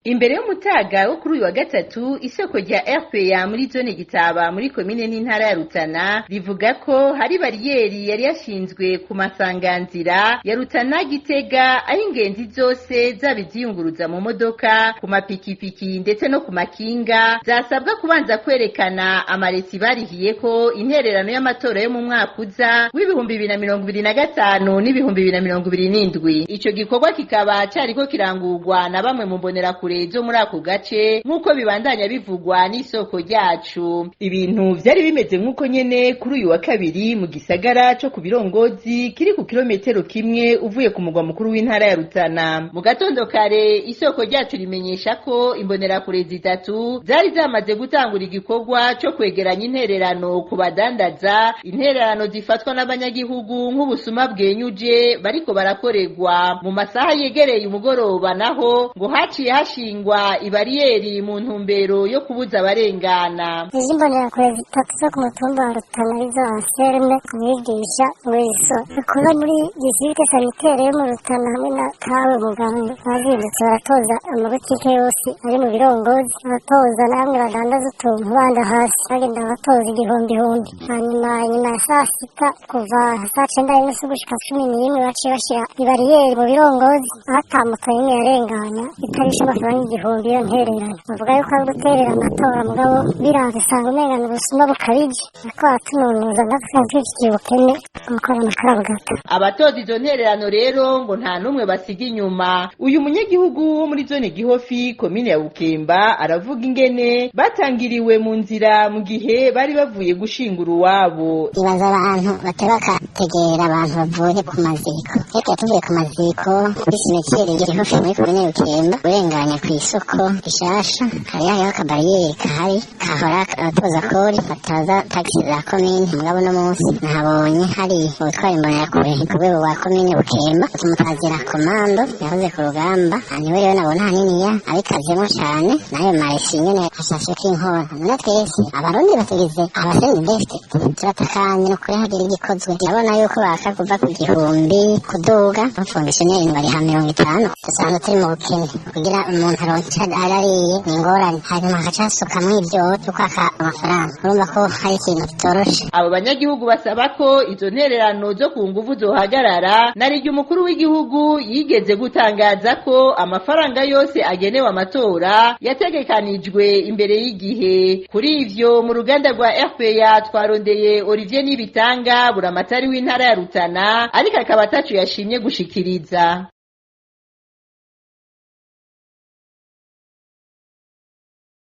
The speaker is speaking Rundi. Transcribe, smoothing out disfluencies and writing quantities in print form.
Imbere y'umutaga wo kuri uyu wa gatatu, isoko rya RPA muri zone Gitaba muri komine n'intara ya Rutana rivuga ko hari bariyeri yari yashinzwe ku masanganzira ya Rutana Gitega, aho ingenzi zose zaba iziyunguruza mu modoka, ku mapikipiki ndetse no ku makinga zasabwa kubanza kwerekana amaresi barihiyeko intererano y'amatora yo mu mwaka uza w'2025 n'2027. Ico gikorwa kikaba cariko kirangurwa na bamwe mu mbonerakure zo muri ako gace, nk'uko bibandanya bivugwa n'isoko ryacu. Ibintu vyari bimeze nk'uko nyene kuri uyu wa kabiri mu gisagara co ku Birongozi, kiri ku kilometero kimwe uvuye ku mugwa mukuru w'intara ya Rutana. Mu gatondo kare, isoko ryacu rimenyesha ko imbonerakure zitatu zari zamaze gutangura igikorwa co kwegeranya intererano ku badandaza, intererano zifatwa n'abanyagihugu nk'ubusuma bwenyuje bariko barakorerwa. Mu masaha yegereye umugoroba naho ngo haciye hashingwa ibariyeri mu ntumbero yo kubuza abarengana. Izi mbonerakure zitatu zo ku mutumba wa Rutana, arizo Anselme, umwigisha Wiso akora muri district sanitaire yo mu Rutana, hamwe na Kawe muganga, bazindutse baratoza amabutike yose ari mu Birongozi, baratoza namwe badandaza utuntu banda hasi, bagenda batoza igihumbihumbi. Hanyuma nyuma ya saa sita, kuva saa 9:30 gushika 11, baciye bashira ibariyeri mu Birongozi, ata moto n'imwe yarengana itarishe amafaranga 1000 iyo ntererano. Bavuga yuko ari guterera amatora, mugabo biravye usanga umenga ni ubusuma bukabije, ariko baratununuza natwe twifitiye ubukene bwo gukora amakara bugata. Abatoza izo ntererano rero ngo nta n'umwe basiga inyuma. Uyu munyagihugu wo muri zone Gihofi, komine ya Bukemba, aravuga ingene batangiriwe mu nzira mu gihe bari bavuye gushingura uwabo. Ibaza abantu bateba bakategera abantu bavuye ku maziko. Reka tuvuye ku maziko kuri cimetière Gihofi muri komine Bukemba, urenganya ku isoko rishasha, hari hariho akabariyeri kahari kahora abatoza kori bataza taxes za komine. Mugabo no munsi nahabonye hari ubutwara imbonerakure ku rwego rwa komine Bukemba, tumutazira komando yahoze ku rugamba. Niwe rero nabona haniniya abikazemo cane nayo maresi nyene ashasheko inkora. None twese Abarundi batugize abasendi beste, turatakanye no kuri hagira igikozwe. Ndabona yuko baka kuva ku 1000 kuduga, abafonctionnaire bariha 50. Dusanzwe turi mu bukene, kugira umuntu aronke ico arariye ni ingorane, hanyuma agaca asukamwo ivyo vyo kwaka amafaranga. Urumva ko hari ikintu kitoroshe. Abo banyagihugu basaba ko izo ntererano zo ku nguvu zohagarara, narirya umukuru w'igihugu yigeze gutangaza ko amafaranga yose agenewe amatora yategekanijwe imbere y'igihe. Kuri ivyo, mu ruganda rwa RPA twarondeye Olivier Nibitanga, buramatari w'intara ya Rutana, ariko akaba ataco yashimye gushikiriza.